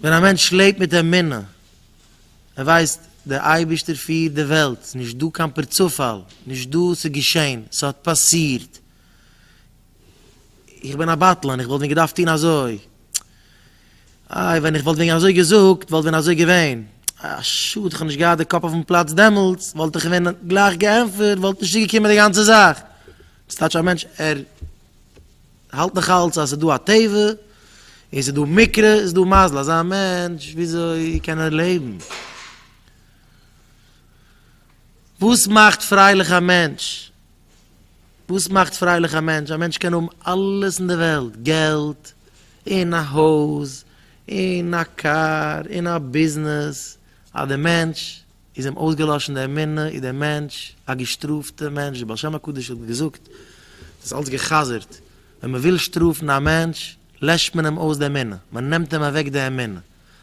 ווען א מענטש לעבט מיט אמונה, ער ווייסט דער אייבערשטער פירט די וועלט, ס'איז נישט דא קיין פערצופאל, נישט דא ס'איז געשען, ס'האט פאסירט, איך בין א בטלן, איך וואלט ווען געדארפט טון אזוי, איי ווען איך וואלט ווען אזוי געזאגט וואלט ווען אזוי געווען, א שאד איך האב נישט געהאט די קאפ אויפן פלאץ דעמאלטס, וואלט איך ווען גלייך געענטפערט וואלט נישט צוגעקומען די גאנצע זאך, דאס טייטש א מענטש ער האלט נאך אלץ אז ס'איז דא א טבע, און ס'איז דא מקרה, ס'איז דא מזל, אזא מענטש וויאזוי קען ער לעבן? וואס מאכט פרייליך א מענטש? וואס מאכט פרייליך א מענטש? א מענטש קען האבן אלעס אין די וועלט, געלט, און א הויז, און א קאר, און א ביזנעס, אז דער מענטש איז אים אויסגעלאשן די אמונה, איז דער מענטש א געשטראפטע מענטש, דער בעל שם הקדוש האט געזאגט, דאס אלץ גע'חזר'ט, ווען מען וויל שטראפן א מענטש, לעשט מען אים אויס די אמונה, מען נעמט אים אוועק די אמונה.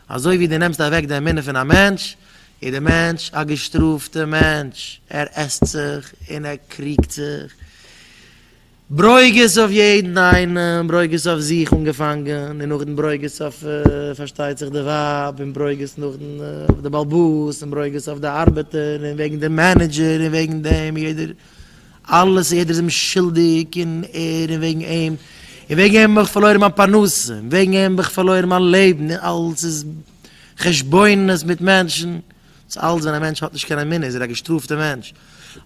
אזוי ווי דו נעמסט אוועק די אמונה פון א מענטש, איז דער מענטש א געשטראפטע מענטש, ער עסט זיך און ער קריגט זיך, ברוגז אויף יעדן איינעם, ברוגז אויף זיך אנגעפאנגען, און נאכדעם ברוגז אויף פארשטייט זיך די ווייב, און ברוגז נאכדעם אויף די בעל הבית, און ברוגז אויף די ארבעטער, און וועגן די מענעדזשער, און וועגן דעם, יעדער. אלעס יעדער איז אים שולדיג און ער און וועגן אים און וועגן אים האב איך פארלוירן מיין פרנסה און וועגן אים האב איך פארלוירן מיין לעבן און אלעס איז חשבונות מיט מענטשן, דאס אלעס ווען א מענטש האט נישט קיין אמונה איז ער א געשטראפטע מענטש,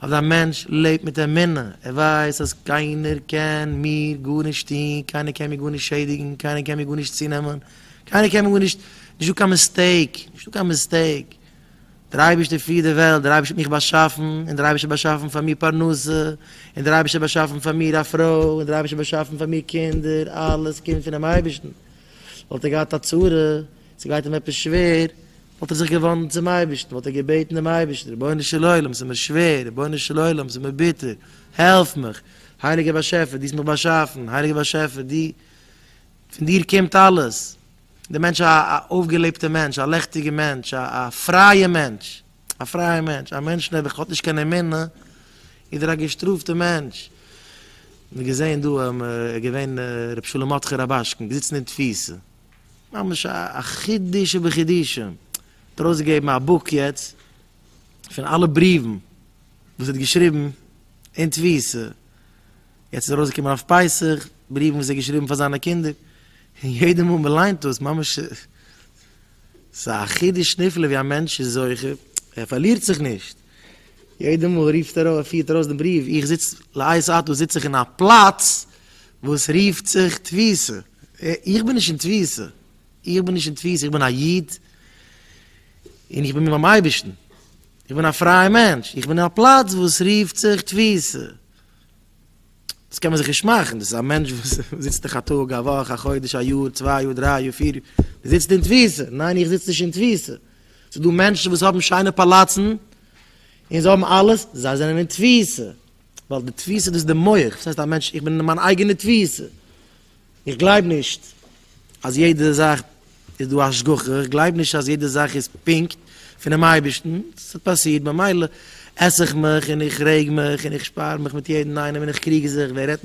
אבער א מענטש לעבט מיט אמונה, ער ווייסט אז קיינער קען מיר גארנישט טון, קיינער קען מיר גארנישט שעדיגן, קיינער קען מיר גארנישט צונעמען, קיינער קען מיר גארנישט, נישטא קיין mistake, נישטא קיין mistake. דער אייבערשטער פירט די וועלט, דער אייבערשטער האט מיך באשאפן, און דער אייבערשטער האט באשאפן פאר מיר פרנסה, און דער אייבערשטער האט באשאפן פאר מיר א פרוי, און דער אייבערשטער האט באשאפן פאר מיר קינדער, אלעס קומט פונעם אייבערשטן. וואלט ער געהאט א צרה, ס'גייט אים עפעס שווער, וואלט ער זיך געוואנדן צום אייבערשטן, וואלט ער געבעטן דעם אייבערשטן, רבונו של עולם, ס'איז מיר שווער, רבונו של עולם, ס'איז מיר ביטער, העלף מיך, הייליגער באשעפער, דו האסט מיך באשאפן, הייליגער באשעפער, דו, פון דיר קומט אלעס. דער מענטש א א אויפגעלעבטע מענטש, א לעכטיגע מענטש, א א פרייע מענטש, א פרייע מענטש, א מענטש נעבעך האט נישט קיין אמונה, איז ער א געשטראפטע מענטש. מיר געזען דא געווען ר' שלום מרדכי רובאשקין געזיצן אין תפיסה, ממש א חידוש שבחידושים, האט ארויסגעגעבן א book יעצט פון אלע בריוון וואס ער האט געשריבן אין תפיסה, יעצט איז ארויסגעקומען אויף פסח בריוון וואס ער האט געשריבן פאר זיינע קינדער, און יעדע מאל מען ליינט דאס ממש ס'איז א חידוש נפלא ווי א מענטש איז זוכה, ער פארלירט זיך נישט, יעדע מאל רופט ער אויף, פירט ער אויס דעם בריוו, איך זיץ לעת עתה זיץ איך אין א פלאץ וואס רופט זיך תפיסה, איך בין נישט אין תפיסה, איך בין נישט אין תפיסה, איך בין א איד און איך בין ביים אייבערשטן, איך בין א פרייע מענטש, איך בין אין א פלאץ וואס רופט זיך תפיסה. דאס קען מען זיך נישט מאכן, דאס איז א מענטש וואס זיצט דאך א טאג, א וואך, א חודש, א יאר, צוויי יאר, דריי יאר, פיר יאר, דו זיצט אין תפיסה, ניין איך זיץ נישט אין תפיסה, ס'איז דא מענטשן וואס האבן שיינע פאלאצן, און זיי האבן אלעס, זיי זענען אין תפיסה, ווייל די תפיסה דאס איז די מח, וואס הייסט א מענטש, איך בין אין מיין אייגענע תפיסה, איך גלייב נישט אז יעדע זאך איז דא השגחה, איך גלייב נישט אז יעדע זאך איז פונקט פונעם אייבערשטן, ס'האט פאסירט במילא עס איך מיך און איך רעג מיך און איך שפאר מיך מיט יעדן איינעם און איך קריג זיך, ווער רעדט.